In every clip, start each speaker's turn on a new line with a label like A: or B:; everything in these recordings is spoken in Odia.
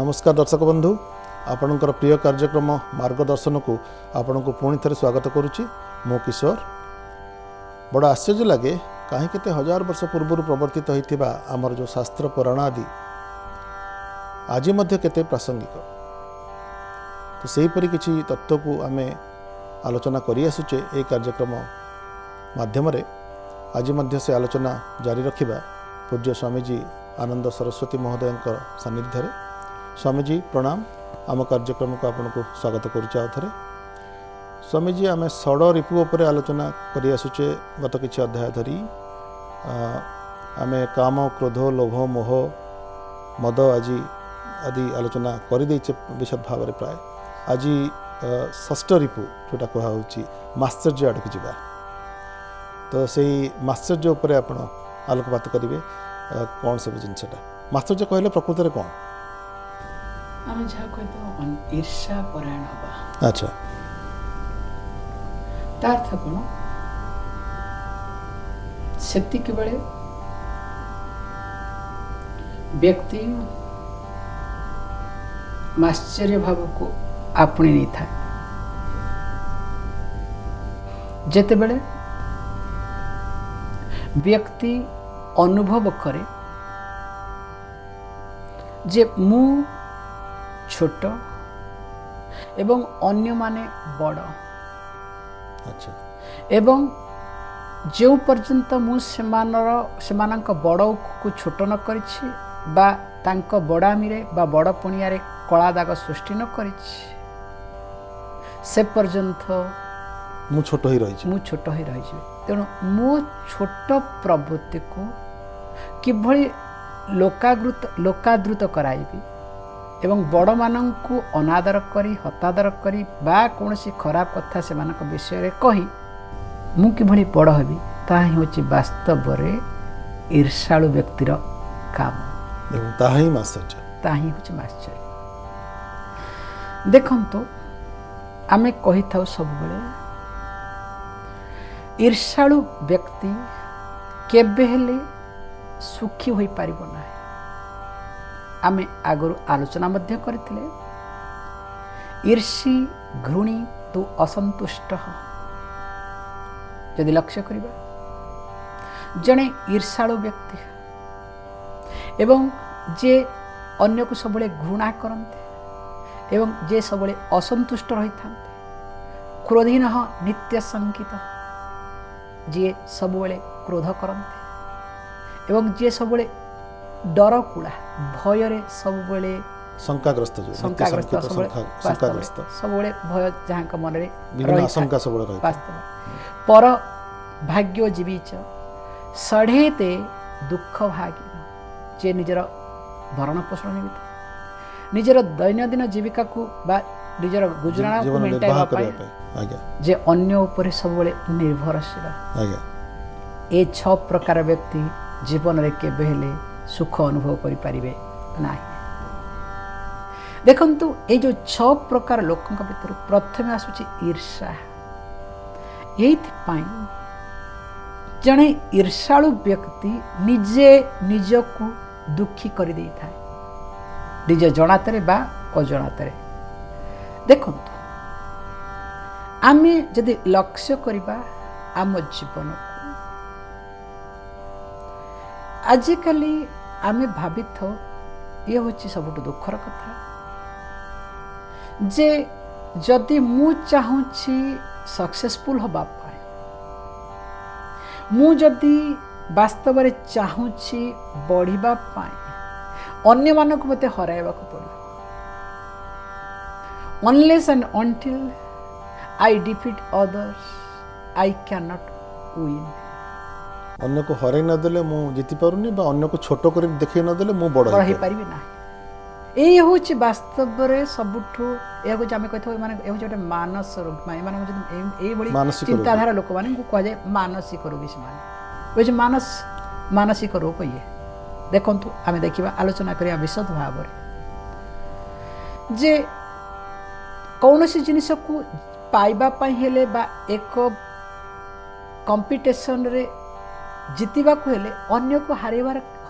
A: ନମସ୍କାର ଦର୍ଶକ ବନ୍ଧୁ, ଆପଣଙ୍କର ପ୍ରିୟ କାର୍ଯ୍ୟକ୍ରମ ମାର୍ଗଦର୍ଶନକୁ ଆପଣଙ୍କୁ ପୁଣି ଥରେ ସ୍ୱାଗତ କରୁଛି। ମୁଁ କିଶୋର। ବଡ଼ ଆଶ୍ଚର୍ଯ୍ୟ ଲାଗେ, କାହିଁ କେତେ ହଜାର ବର୍ଷ ପୂର୍ବରୁ ପ୍ରବର୍ତ୍ତିତ ହୋଇଥିବା ଆମର ଯେଉଁ ଶାସ୍ତ୍ର ପୁରାଣ ଆଦି ଆଜି ମଧ୍ୟ କେତେ ପ୍ରାସଙ୍ଗିକ। ତ ସେହିପରି କିଛି ତତ୍ତ୍ୱକୁ ଆମେ ଆଲୋଚନା କରିଆସୁଛେ ଏହି କାର୍ଯ୍ୟକ୍ରମ ମାଧ୍ୟମରେ। ଆଜି ମଧ୍ୟ ସେ ଆଲୋଚନା ଜାରି ରଖିବା ପୂଜ୍ୟ ସ୍ୱାମୀଜୀ ଆନନ୍ଦ ସରସ୍ୱତୀ ମହୋଦୟଙ୍କ ସାନ୍ନିଧ୍ୟରେ। ସ୍ୱାମୀଜୀ, ପ୍ରଣାମ। ଆମ କାର୍ଯ୍ୟକ୍ରମକୁ ଆପଣଙ୍କୁ ସ୍ୱାଗତ କରୁଛେ ଆଉ ଥରେ। ସ୍ୱାମୀଜୀ, ଆମେ ଷଡ଼ ରିପୁ ଉପରେ ଆଲୋଚନା କରିଆସୁଛେ ଗତ କିଛି ଅଧ୍ୟାୟ ଧରି। ଆମେ କାମ, କ୍ରୋଧ, ଲୋଭ, ମୋହ, ମଦ ଆଦି ଆଲୋଚନା କରିଦେଇଛେ ବିଶଦ ଭାବରେ ପ୍ରାୟ। ଆଜି ଷଷ୍ଠ ରିପୁ ଯେଉଁଟା କୁହାହେଉଛି ମାତ୍ସର୍ଯ୍ୟ ଆଡ଼କୁ ଯିବା। ତ ସେଇ ମାତ୍ସର୍ଯ୍ୟ ଉପରେ ଆପଣ ଆଲୋକପାତ କରିବେ, କ'ଣ ସବୁ ଜିନିଷଟା ମାତ୍ସର୍ଯ୍ୟ କହିଲେ ପ୍ରକୃତରେ କ'ଣ?
B: ଆମେ ଯାହା କହିଥାଉ ଈର୍ଷା ପରାୟଣ ହେବା। ତା ଅର୍ଥ କ'ଣ? ସେତିକି ବେଳେ ବ୍ୟକ୍ତି ମାତ୍ସର୍ଯ୍ୟ ଭାବକୁ ଆପଣେଇ ନେଇଥାଏ, ଯେତେବେଳେ ବ୍ୟକ୍ତି ଅନୁଭବ କରେ ଯେ ମୁଁ ଛୋଟ ଏବଂ ଅନ୍ୟମାନେ ବଡ଼। ଏବଂ ଯେଉଁ ପର୍ଯ୍ୟନ୍ତ ମୁଁ ସେମାନଙ୍କ ବଡ଼କୁ ଛୋଟ ନ କରିଛି ବା ତାଙ୍କ ବଡ଼ାମିରେ ବା ବଡ଼ ପଣିଆରେ କଳା ଦାଗ ସୃଷ୍ଟି ନ କରିଛି, ସେ ପର୍ଯ୍ୟନ୍ତ
A: ମୁଁ ଛୋଟ ହୋଇ ରହିଛି,
B: ମୁଁ ଛୋଟ ହୋଇ ରହିଯିବି। ତେଣୁ ମୋ ଛୋଟ ପ୍ରବୃତ୍ତିକୁ କିଭଳି ଲୋକାଦୃତ କରାଇବି ଏବଂ ବଡ଼ମାନଙ୍କୁ ଅନାଦର କରି, ହତାଦର କରି ବା କୌଣସି ଖରାପ କଥା ସେମାନଙ୍କ ବିଷୟରେ କହି ମୁଁ କିଭଳି ବଡ଼ ହେବି, ତାହା ହିଁ ହେଉଛି ବାସ୍ତବରେ ଈର୍ଷାଳୁ ବ୍ୟକ୍ତିର କାମ
A: ଏବଂ ତାହା ହିଁ ମାତ୍ସର୍ଯ୍ୟ।
B: ତାହା ହିଁ ହେଉଛି ମାତ୍ସର୍ଯ୍ୟ। ଦେଖନ୍ତୁ, ଆମେ କହିଥାଉ ସବୁବେଳେ ଈର୍ଷାଳୁ ବ୍ୟକ୍ତି କେବେ ହେଲେ ସୁଖୀ ହୋଇପାରିବ ନାହିଁ। ଆମେ ଆଗରୁ ଆଲୋଚନା ମଧ୍ୟ କରିଥିଲେ, ଈର୍ଷି ଘୃଣୀ ତୁ ଅସନ୍ତୁଷ୍ଟ। ଯଦି ଲକ୍ଷ୍ୟ କରିବା, ଜଣେ ଈର୍ଷାଳୁ ବ୍ୟକ୍ତି ଏବଂ ଯିଏ ଅନ୍ୟକୁ ସବୁବେଳେ ଘୃଣା କରନ୍ତି ଏବଂ ଯିଏ ସବୁବେଳେ ଅସନ୍ତୁଷ୍ଟ ରହିଥାନ୍ତି, କ୍ରୋଧିନଃ ନିତ୍ୟ ଶଙ୍କିତ, ଯିଏ ସବୁବେଳେ କ୍ରୋଧ କରନ୍ତି ଏବଂ ଯିଏ ସବୁବେଳେ ଡରକୁଳା, ଭୟରେ ସବୁବେଳେ
A: ଶଙ୍କାଗ୍ରସ୍ତ, ଯୋଉ ନିତ୍ୟ
B: ଶଙ୍କାଗ୍ରସ୍ତ,
A: ଶଙ୍କିତ,
B: ସବୁବେଳେ
A: ଶଙ୍କାଗ୍ରସ୍ତ।
B: ସବୁବେଳେ ଭୟ ଯାହାଙ୍କ ମନରେ
A: ବିଭିନ୍ନ
B: ରହିଥାଏ।
A: ଆଶଙ୍କା ସବୁବେଳେ ରହିଥାଏ।
B: ବାସ୍ତବ ପର ଭାଗ୍ୟ ଜୀବିଚ ସଢ଼େତେ ଦୁଃଖ ଭାଗିନ, ଯିଏ ନିଜର ଭରଣ ପୋଷଣ ନିମିତ୍ତ ନିଜର ଦୈନନ୍ଦିନ ଜୀବିକାକୁ ବା ନିଜର ଗୁଜୁରାଣକୁ
A: ଜୀବନ ନିର୍ବାହ
B: ମେଣ୍ଟାଇବା
A: କରିବା
B: ପାଇଁ
A: ପାଇଁ,
B: ଯେ ଅନ୍ୟ ଉପରେ ସବୁବେଳେ ନିର୍ଭରଶୀଳ। ଏ ଛଅ ପ୍ରକାର ବ୍ୟକ୍ତି ଜୀବନରେ କେବେ ହେଲେ ସୁଖ ଅନୁଭବ କରିପାରିବେ ନାହିଁ। ଦେଖନ୍ତୁ, ଏଇ ଯେଉଁ ଛଅ ପ୍ରକାର ଲୋକଙ୍କ ଭିତରୁ ପ୍ରଥମେ ଆସୁଛି ଈର୍ଷା। ଏଇଥିପାଇଁ ଜଣେ ଈର୍ଷାଳୁ ବ୍ୟକ୍ତି ନିଜେ ନିଜକୁ ଦୁଃଖୀ କରିଦେଇଥାଏ, ନିଜ ଜଣାତରେ ବା ଅଜଣାତରେ। ଦେଖନ୍ତୁ, ଆମେ ଯଦି ଲକ୍ଷ୍ୟ କରିବା ଆମ ଜୀବନକୁ, ଆଜିକାଲି ଆମେ ଭାବିଥାଉ, ଇଏ ହେଉଛି ସବୁଠୁ ଦୁଃଖର କଥା, ଯେ ଯଦି ମୁଁ ଚାହୁଁଛି ସକ୍ସେସଫୁଲ୍ ହେବା ପାଇଁ, ମୁଁ ଯଦି ବାସ୍ତବରେ ଚାହୁଁଛି ବଢ଼ିବା ପାଇଁ, ଅନ୍ୟମାନଙ୍କୁ ମୋତେ ହରାଇବାକୁ ପଡ଼ିବ। Unless and until I defeat others, I cannot win.
A: ଅନ୍ୟକୁ ହରାଇ ନଦେଲେ ମୁଁ ଜିତି ପାରୁନି ବା ଅନ୍ୟକୁ ଛୋଟ କରି ଦେଖେଇ ନଦେଲେ ମୁଁ ବଡ଼
B: ବଡ଼
A: ହେଇପାରିବି
B: ହେଇପାରିବି ନାହିଁ। ଏଇ ହେଉଛି ବାସ୍ତବରେ ସବୁଠୁ, ଏହାକୁ ଯେ ଆମେ କହିଥାଉ, ଏମାନେ ଏ ହେଉଛି ଗୋଟେ ମାନସ ରୋଗ, ଏମାନେ ହେଉଛନ୍ତି ଏଇଭଳି
A: ମାନସିକ ରୋଗୀ।
B: ଚିନ୍ତାଧାରା ଲୋକମାନଙ୍କୁ କୁହାଯାଏ ମାନସିକ ରୋଗୀ। ସେମାନେ ହେଉଛି ମାନସିକ ରୋଗ ଇଏ। ଦେଖନ୍ତୁ, ଆମେ ଦେଖିବା, ଆଲୋଚନା କରିବା ବିଶଦ ଭାବରେ ଯେ କୌଣସି ଜିନିଷକୁ ପାଇବା ପାଇଁ ହେଲେ ବା ଏକ କମ୍ପିଟିସନରେ ଜିତିବାକୁ ହେଲେ ଅନ୍ୟକୁ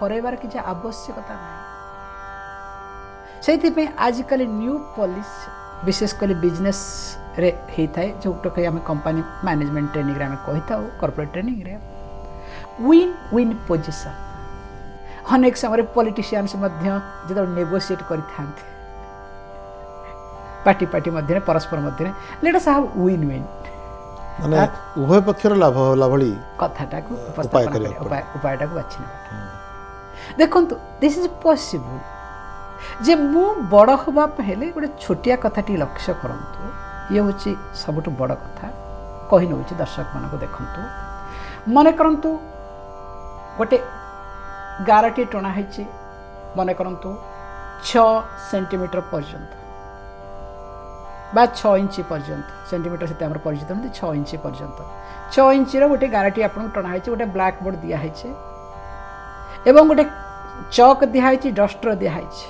B: ହରାଇବାର କିଛି ଆବଶ୍ୟକତା ନାହିଁ। ସେଇଥିପାଇଁ ଆଜିକାଲି ନ୍ୟୁ ପଲିସି ବିଶେଷ କରି ବିଜନେସ୍ରେ ହେଇଥାଏ, ଯେଉଁଟାକି ଆମେ କମ୍ପାନୀ ମ୍ୟାନେଜମେଣ୍ଟ ଟ୍ରେନିଂରେ ଆମେ କହିଥାଉ, କର୍ପୋରେଟ୍ ଟ୍ରେନିଂରେ ୱିନ୍ ୱିନ୍ ପୋଜିସନ୍। ଅନେକ ସମୟରେ ପଲିଟିସିଆନ୍ସ ମଧ୍ୟ ଯେତେବେଳେ ନେଗୋସିଏଟ୍ କରିଥାନ୍ତି ପାର୍ଟି ପାର୍ଟି ମଧ୍ୟରେ, ପରସ୍ପର ମଧ୍ୟରେ, let us have win win,
A: ମାନେ ଉଭୟ ପକ୍ଷର ଲାଭ ହେଲା ଭଳି
B: କଥାଟାକୁ
A: ଉପାୟ
B: ଉପସ୍ଥାପନା
A: କରିବାକୁ
B: କରିବା, ଉପାୟଟାକୁ ବାଛି ନେବାଟା। ଦେଖନ୍ତୁ, this is possible ଯେ ମୁଁ ବଡ଼ ହେବା ହେଲେ ଗୋଟେ ଛୋଟିଆ କଥାଟି ଲକ୍ଷ୍ୟ କରନ୍ତୁ, ଇଏ ହେଉଛି ସବୁଠୁ ବଡ଼ କଥା କହି ନେଉଛି ଦର୍ଶକମାନଙ୍କୁ। ଦେଖନ୍ତୁ, ମନେ କରନ୍ତୁ ଗୋଟେ ଗାରଟି ଟଣା ହେଇଛି, ମନେ କରନ୍ତୁ 6 ସେଣ୍ଟିମିଟର ପର୍ଯ୍ୟନ୍ତ ବା 6 ଇଞ୍ଚ ପର୍ଯ୍ୟନ୍ତ, ସେଣ୍ଟିମିଟର ସେତେ ଆମର ପରିଚିତ ନୁହନ୍ତି, 6 ଇଞ୍ଚ ପର୍ଯ୍ୟନ୍ତ, 6 ଇଞ୍ଚର ଗୋଟେ ଗାରଟି ଆପଣଙ୍କୁ ଟଣା ହେଇଛି, ଗୋଟେ ବ୍ଲାକ୍ ବୋର୍ଡ଼ ଦିଆହେଇଛି ଏବଂ ଗୋଟେ ଚକ୍ ଦିଆହେଇଛି, ଡଷ୍ଟର ଦିଆହେଇଛି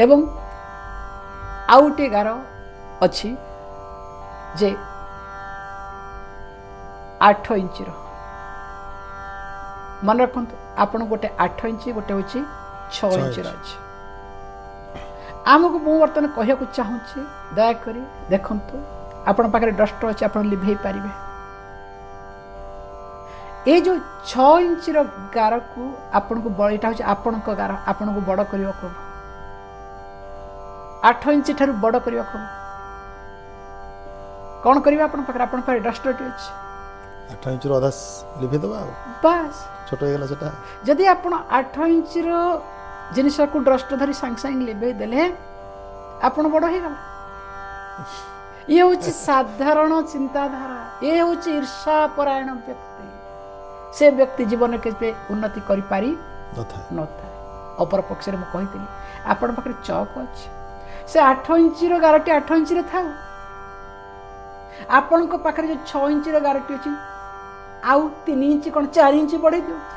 B: ଏବଂ ଆଉ ଗୋଟିଏ ଗାର ଅଛି ଯେ 8 ଇଞ୍ଚର। ମନେ ରଖନ୍ତୁ, ଆପଣଙ୍କୁ ଗୋଟେ 8 ଇଞ୍ଚ, ଗୋଟେ ହେଉଛି 6 ଇଞ୍ଚର ଅଛି। ଆମକୁ ମୁଁ ବର୍ତ୍ତମାନ କହିବାକୁ ଚାହୁଁଛି, ଦୟାକରି ଦେଖନ୍ତୁ, ଆପଣଙ୍କ ପାଖରେ ଡଷ୍ଟର ଅଛି, ଆପଣ ଲିଭେଇ ପାରିବେ। ଏଇ ଯେଉଁ 6 ଇଞ୍ଚର ଗାରକୁ ଆପଣଙ୍କୁ, ଏଇଟା ହେଉଛି ଆପଣଙ୍କ ଗାର, ଆପଣଙ୍କୁ ବଡ଼ କରିବାକୁ ହେବ, 8 ଇଞ୍ଚ ଠାରୁ ବଡ଼ କରିବାକୁ ହେବ। କ'ଣ କରିବେ? ଆପଣଙ୍କ ପାଖରେ, ଆପଣଙ୍କ ପାଖରେ ଡଷ୍ଟରଟି ଅଛି,
A: 8 ଇଞ୍ଚର ଅଧା ଲିଭେଇ ଦେବା ଆଉ
B: ବାସ୍
A: ଛୋଟ ହେଇଗଲା ସେଟା।
B: ଯଦି ଆପଣ 8 ଇଞ୍ଚର ଜିନିଷକୁ ଡଷ୍ଟର ଧରି ସାଙ୍ଗେ ସାଙ୍ଗେ ଲିଭେଇ ଦେଲେ ଆପଣ ବଡ଼ ହେଇଗଲା। ଇଏ ହେଉଛି ସାଧାରଣ ଚିନ୍ତାଧାରା, ଇଏ ହେଉଛି ଈର୍ଷାପରାୟଣ ବ୍ୟକ୍ତି। ସେ ବ୍ୟକ୍ତି ଜୀବନରେ କେବେ ଉନ୍ନତି କରିପାରି ନଥାଏ। ଅପର ପକ୍ଷରେ ମୁଁ କହିଥିଲି, ଆପଣଙ୍କ ପାଖରେ ଚକ୍ ଅଛି, ସେ 8 ଇଞ୍ଚର ଗାରଟି 8 ଇଞ୍ଚରେ ଥାଉ, ଆପଣଙ୍କ ପାଖରେ ଯେଉଁ 6 ଇଞ୍ଚର ଗାରଟି ଅଛି ଆଉ 3 ଇଞ୍ଚ କ'ଣ 4 ଇଞ୍ଚ ବଢ଼େଇ ଦିଅନ୍ତୁ,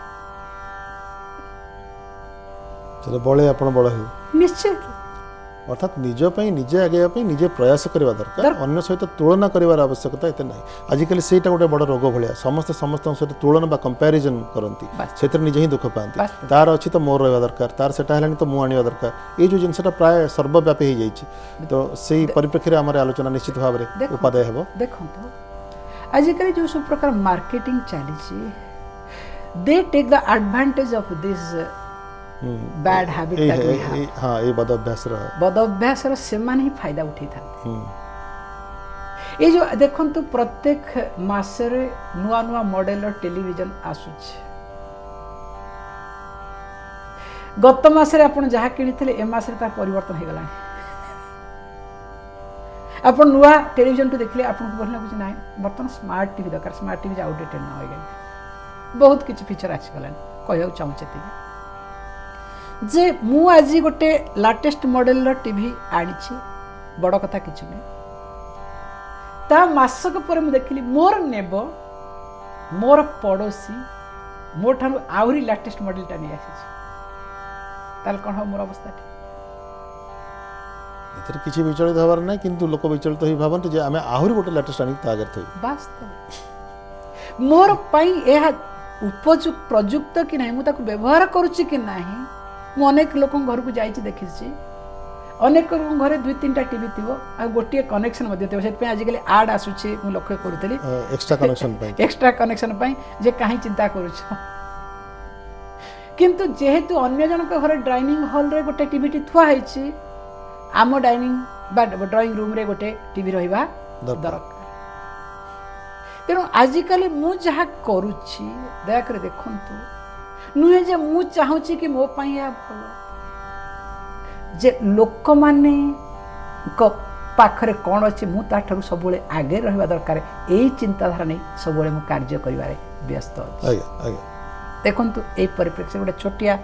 A: ବଳେ ଆପଣ ବଡ଼ ହେବେ
B: ନିଶ୍ଚିତ।
A: ଅର୍ଥାତ୍ ନିଜ ପାଇଁ ନିଜେ ଆଗେଇବା ପାଇଁ ନିଜେ ପ୍ରୟାସ କରିବା ଦରକାର, ଅନ୍ୟ ସହିତ ତୁଳନା କରିବାର ଆବଶ୍ୟକତା ଏତେ ନାହିଁ। ଆଜିକାଲି ସେଇଟା ଗୋଟେ ବଡ଼ ରୋଗ ଭଳିଆ, ସମସ୍ତେ ସମସ୍ତଙ୍କ ସହିତ ତୁଳନା ବା କମ୍ପାରିଜନ୍ କରନ୍ତି, ସେଥିରେ ନିଜେ ହିଁ ଦୁଃଖ ପାଆନ୍ତି। ତାର ଅଛି ତ ମୋର ରହିବା ଦରକାର, ତାର ସେଟା ହେଲାଣି ତ ମୁଁ ଆଣିବା ଦରକାର। ଏଇ ଯେଉଁ ଜିନିଷଟା ପ୍ରାୟ ସର୍ବବ୍ୟାପୀ ହେଇଯାଇଛି। ତ ସେଇ ପରିପ୍ରେକ୍ଷୀରେ ଆମର ଆଲୋଚନା ନିଶ୍ଚିତ ଭାବରେ ଉପାଦେୟ ହେବ।
B: ଦେଖନ୍ତୁ, ଆଜିକାଲି ଯେଉଁ ସବୁ ପ୍ରକାର ମାର୍କେଟିଂ ଚାଲିଛି, they take the advantage of this bad habit that we have.
A: ହଁ, ଏଇ ବଦ ଅଭ୍ୟାସର
B: ସେମାନେ ହିଁ ଫାଇଦା ଉଠେଇଥାନ୍ତି। ଏଇ ଯେଉଁ ଦେଖନ୍ତୁ, ପ୍ରତ୍ୟେକ ମାସରେ ନୂଆ ନୂଆ ମଡେଲର ଟେଲିଭିଜନ ଆସୁଛି। ଗତ ମାସରେ ଆପଣ ଯାହା କିଣିଥିଲେ ଏ ମାସରେ ତାର ପରିବର୍ତ୍ତନ ହେଇଗଲାଣି। ଆପଣ ନୂଆ ଟେଲିଭିଜନକୁ ଦେଖିଲେ ଆପଣଙ୍କୁ ଭଲ ଲାଗୁଛି, ନାହିଁ ବର୍ତ୍ତମାନ ସ୍ମାର୍ଟ ଟିଭି ଦରକାର, ସ୍ମାର୍ଟ ଟିଭି ଆଉଟଡେଟେଡ୍ ନ ହେଇଗଲାଣି, ବହୁତ କିଛି ଫିଚର ଆସିଗଲାଣି। କହିବାକୁ ଚାହୁଁଛି ଏତିକି ଯେ ମୁଁ ଆଜି ଗୋଟେ ଲାଟେଷ୍ଟ ମଡେଲର ଟିଭି ଆଣିଛି, ବଡ଼ କଥା କିଛି ନୁହେଁ। ତା ମାସକ ପରେ ମୁଁ ଦେଖିଲି ମୋର ନେବ, ମୋର ପଡ଼ୋଶୀ ମୋ ଠାରୁ ଆହୁରି ଲାଟେଷ୍ଟ ମଡେଲଟା ନେଇ ଆସିଛି, ତାହେଲେ କ'ଣ ହେବ ମୋର ଅବସ୍ଥାଟି?
A: ଏଥିରେ କିଛି ବିଚଳିତ ହେବାର ନାହିଁ, କିନ୍ତୁ ଲୋକ ବିଚଳିତ ହୋଇ ଭାବନ୍ତି ଯେ ଆମେ ଆହୁରି ଗୋଟେ ଲାଟେଷ୍ଟ ଆଣିକି ତା ଆଗରେ ଥୋଇବୁ।
B: ବାସ୍ତବ ମୋର ପାଇଁ ଏହା ଉପଯୁକ୍ତ ପ୍ରଯୁକ୍ତ କି ନାହିଁ, ମୁଁ ତାକୁ ବ୍ୟବହାର କରୁଛି କି ନାହିଁ। ମୁଁ ଅନେକ ଲୋକଙ୍କ ଘରକୁ ଯାଇଛି, ଦେଖିଛି ଅନେକ ଲୋକଙ୍କ ଘରେ 2 3ଟା ଟିଭି ଥିବ ଆଉ ଗୋଟିଏ କନେକ୍ସନ୍ ମଧ୍ୟ ଥିବ। ସେଥିପାଇଁ ଆଜିକାଲି ଆଡ୍ ଆସୁଛି, ମୁଁ ଲକ୍ଷ୍ୟ କରୁଥିଲି
A: ଏକ୍ସଟ୍ରା କନେକ୍ସନ୍ ପାଇଁ,
B: ଏକ୍ସଟ୍ରା କନେକ୍ସନ୍ ପାଇଁ, ଯେ କାହିଁ ଚିନ୍ତା କରୁଛ। କିନ୍ତୁ ଯେହେତୁ ଅନ୍ୟ ଜଣଙ୍କ ଘରେ ଡାଇନିଂ ହଲ୍ରେ ଗୋଟେ ଟିଭିଟି ଥୁଆ ହେଇଛି, ଆମ ଡାଇନିଂ ବା ଡ୍ରଇଂ ରୁମ୍ରେ ଗୋଟେ ଟିଭି ରହିବା ଦରକାର। ତେଣୁ ଆଜିକାଲି ମୁଁ ଯାହା କରୁଛି, ଦୟାକରି ଦେଖନ୍ତୁ, ନୁହେଁ ଯେ ମୁଁ ଚାହୁଁଛି କି ମୋ ପାଇଁ ଏହା ଭଲ, ଯେ ଲୋକମାନଙ୍କ ପାଖରେ କ'ଣ ଅଛି ମୁଁ ତାଠାରୁ ସବୁବେଳେ ଆଗରେ ରହିବା ଦରକାର, ଏଇ ଚିନ୍ତାଧାରା ନେଇ ସବୁବେଳେ ମୁଁ କାର୍ଯ୍ୟ କରିବାରେ ବ୍ୟସ୍ତ ଅଛି। ଦେଖନ୍ତୁ, ଏଇ ପରିପ୍ରେକ୍ଷୀରେ ଗୋଟେ ଛୋଟିଆ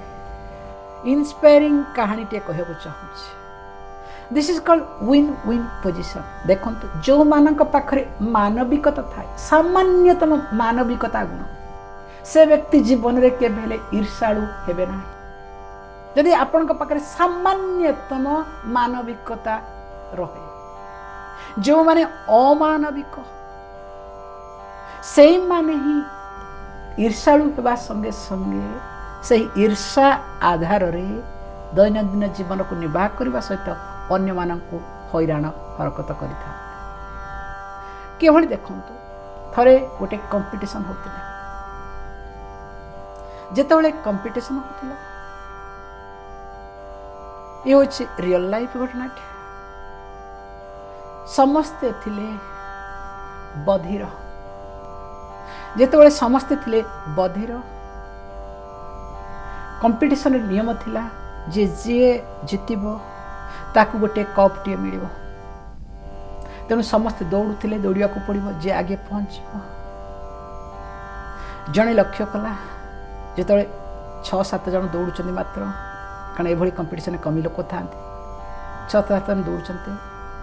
B: ଇନ୍ସପାୟାରିଂ କାହାଣୀଟିଏ କହିବାକୁ ଚାହୁଁଛି। This is called win win position. ଦେଖନ୍ତୁ, ଯେଉଁମାନଙ୍କ ପାଖରେ ମାନବିକତା ଥାଏ, ସାମାନ୍ୟତମ ମାନବିକତା ଗୁଣ, ସେ ବ୍ୟକ୍ତି ଜୀବନରେ କେବେ ହେଲେ ଈର୍ଷାଳୁ ହେବେ ନାହିଁ। ଯଦି ଆପଣଙ୍କ ପାଖରେ ସାମାନ୍ୟତମ ମାନବିକତା ରହେ, ଯେଉଁମାନେ ଅମାନବିକ ସେଇମାନେ ହିଁ ଈର୍ଷାଳୁ ହେବା ସଙ୍ଗେ ସଙ୍ଗେ ସେହି ଈର୍ଷା ଆଧାରରେ ଦୈନନ୍ଦିନ ଜୀବନକୁ ନିର୍ବାହ କରିବା ସହିତ ଅନ୍ୟମାନଙ୍କୁ ହଇରାଣ ହରକତ କରିଥାନ୍ତି। କିଭଳି ଦେଖନ୍ତୁ, ଥରେ ଗୋଟେ କମ୍ପିଟିସନ୍ ହେଉଥିଲା। ଯେତେବେଳେ କମ୍ପିଟିସନ୍ ହେଉଥିଲା, ଇଏ ହେଉଛି ରିଅଲ ଲାଇଫ୍ ଘଟଣାଟି। ସମସ୍ତେ ଥିଲେ ବଧିର। ଯେତେବେଳେ ସମସ୍ତେ ଥିଲେ ବଧିର, କମ୍ପିଟିସନ୍ର ନିୟମ ଥିଲା ଯେ ଯିଏ ଜିତିବ ତାକୁ ଗୋଟିଏ କପ୍ଟିଏ ମିଳିବ। ତେଣୁ ସମସ୍ତେ ଦୌଡ଼ୁଥିଲେ, ଦୌଡ଼ିବାକୁ ପଡ଼ିବ, ଯିଏ ଆଗେ ପହଞ୍ଚିବ। ଜଣେ ଲକ୍ଷ୍ୟ କଲା, ଯେତେବେଳେ 6-7 ଜଣ ଦୌଡ଼ୁଛନ୍ତି ମାତ୍ର, କାରଣ ଏଭଳି କମ୍ପିଟିସନ୍ରେ କମି ଲୋକ ଥାଆନ୍ତି, 6-7 ଜଣ ଦୌଡ଼ୁଛନ୍ତି,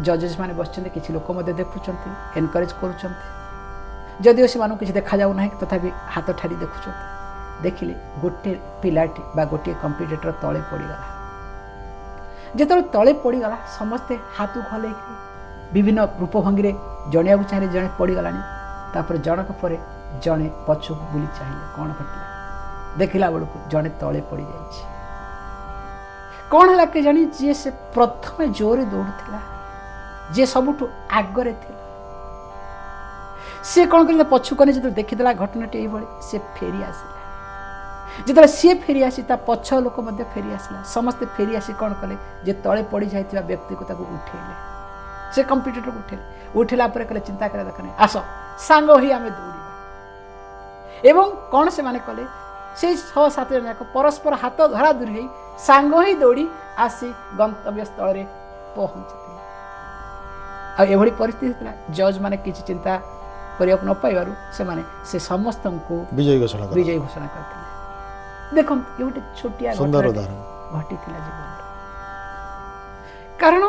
B: ଜଜେସ୍ ମାନେ ବସିଛନ୍ତି, କିଛି ଲୋକ ମଧ୍ୟ ଦେଖୁଛନ୍ତି, ଏନକରେଜ୍ କରୁଛନ୍ତି। ଯଦିଓ ସେମାନଙ୍କୁ କିଛି ଦେଖାଯାଉ ନାହିଁ, ତଥାପି ହାତ ଠାରି ଦେଖୁଛନ୍ତି। ଦେଖିଲେ ଗୋଟେ ପିଲାଟି ବା ଗୋଟିଏ କମ୍ପିଟେଟର ତଳେ ପଡ଼ିଗଲା। ଯେତେବେଳେ ତଳେ ପଡ଼ିଗଲା, ସମସ୍ତେ ହାତକୁ ହଲେଇକି ବିଭିନ୍ନ ରୂପଭଙ୍ଗୀରେ ଜଣେଇବାକୁ ଚାହିଁଲେ ଜଣେ ପଡ଼ିଗଲାଣି। ତାପରେ ଜଣକ ପରେ ଜଣେ ପଛକୁ ବୁଲି ଚାହିଁଲେ କ'ଣ ଘଟିଲା। ଦେଖିଲା ବେଳକୁ ଜଣେ ତଳେ ପଡ଼ିଯାଇଛି। କ'ଣ ହେଲା କେଜାଣି, ଯିଏ ସେ ପ୍ରଥମେ ଜୋରରେ ଦୌଡ଼ୁଥିଲା, ଯିଏ ସବୁଠୁ ଆଗରେ ଥିଲା, ସିଏ କ'ଣ କଲେ, ପଛକୁ ଅନେଇ ଯେତେବେଳେ ଦେଖିଦେଲା ଘଟଣାଟି ଏଇଭଳି, ସେ ଫେରି ଆସିଲା। ଯେତେବେଳେ ସିଏ ଫେରି ଆସି ତା ପଛ ଲୋକ ମଧ୍ୟ ଫେରି ଆସିଲା। ସମସ୍ତେ ଫେରି ଆସି କ'ଣ କଲେ, ଯେ ତଳେ ପଡ଼ିଯାଇଥିବା ବ୍ୟକ୍ତିକୁ ତାକୁ ଉଠେଇଲେ, ସେ କମ୍ପିଟେଟରକୁ ଉଠେଇଲେ। ଉଠିଲା ପରେ କହିଲେ, ଚିନ୍ତା କରିବା ଦରକାର ନାହିଁ, ଆସ ସାଙ୍ଗ ହୋଇ ଆମେ ଦୌଡ଼ିବା। ଏବଂ କ'ଣ ସେମାନେ କଲେ, ସେଇ 6-7 ଜଣ ଯାକ ପରସ୍ପର ହାତ ଧରାଧରି ହୋଇ ସାଙ୍ଗ ହୋଇ ଦୌଡ଼ି ଆସି ଗନ୍ତବ୍ୟ ସ୍ଥଳରେ ପହଞ୍ଚିଥିଲେ। ଆଉ ଏଭଳି ପରିସ୍ଥିତି ଥିଲା, ଜଜ୍ ମାନେ କିଛି ଚିନ୍ତା କରିବାକୁ ନ ପାଇବାରୁ ସେମାନେ ସେ ସମସ୍ତଙ୍କୁ
A: ବିଜୟୀ ଘୋଷଣା କଲେ,
B: ବିଜୟୀ ଘୋଷଣା କରିଥିଲେ। ଦେଖନ୍ତୁ, ଏ ଗୋଟେ ଛୋଟିଆ
A: ସୁନ୍ଦର
B: ଘଟଣାଟି
A: ଉଦାହରଣ
B: ଘଟିଥିଲା ଜୀବନରେ। କାରଣ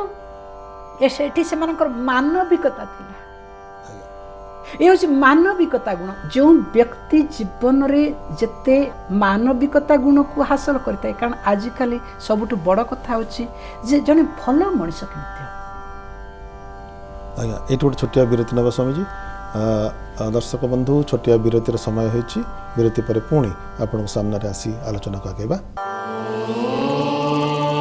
B: ଏ ସେଠି ସେମାନଙ୍କର ମାନବିକତା ଥିଲା। ଏ ହେଉଛି ମାନବିକତା ଗୁଣ। ଯେଉଁ ବ୍ୟକ୍ତି ଜୀବନରେ ଯେତେ ମାନବିକତା ଗୁଣକୁ ହାସଲ କରିଥାଏ, କାରଣ ଆଜିକାଲି ସବୁଠୁ ବଡ଼ କଥା ହେଉଛି ଯେ ଜଣେ ଭଲ ମଣିଷ କେମିତି ହେବ।
A: ଆଜ୍ଞା, ଏଇଠି ଗୋଟେ ଛୋଟିଆ ବିରତି ନେବା ସ୍ୱାମୀଜୀ। ଦର୍ଶକ ବନ୍ଧୁ, ଛୋଟିଆ ବିରତିର ସମୟ ହୋଇଛି। ବିରତି ପରେ ପୁଣି ଆପଣଙ୍କ ସାମ୍ନାରେ ଆସି ଆଲୋଚନାକୁ ଆଗେଇବା।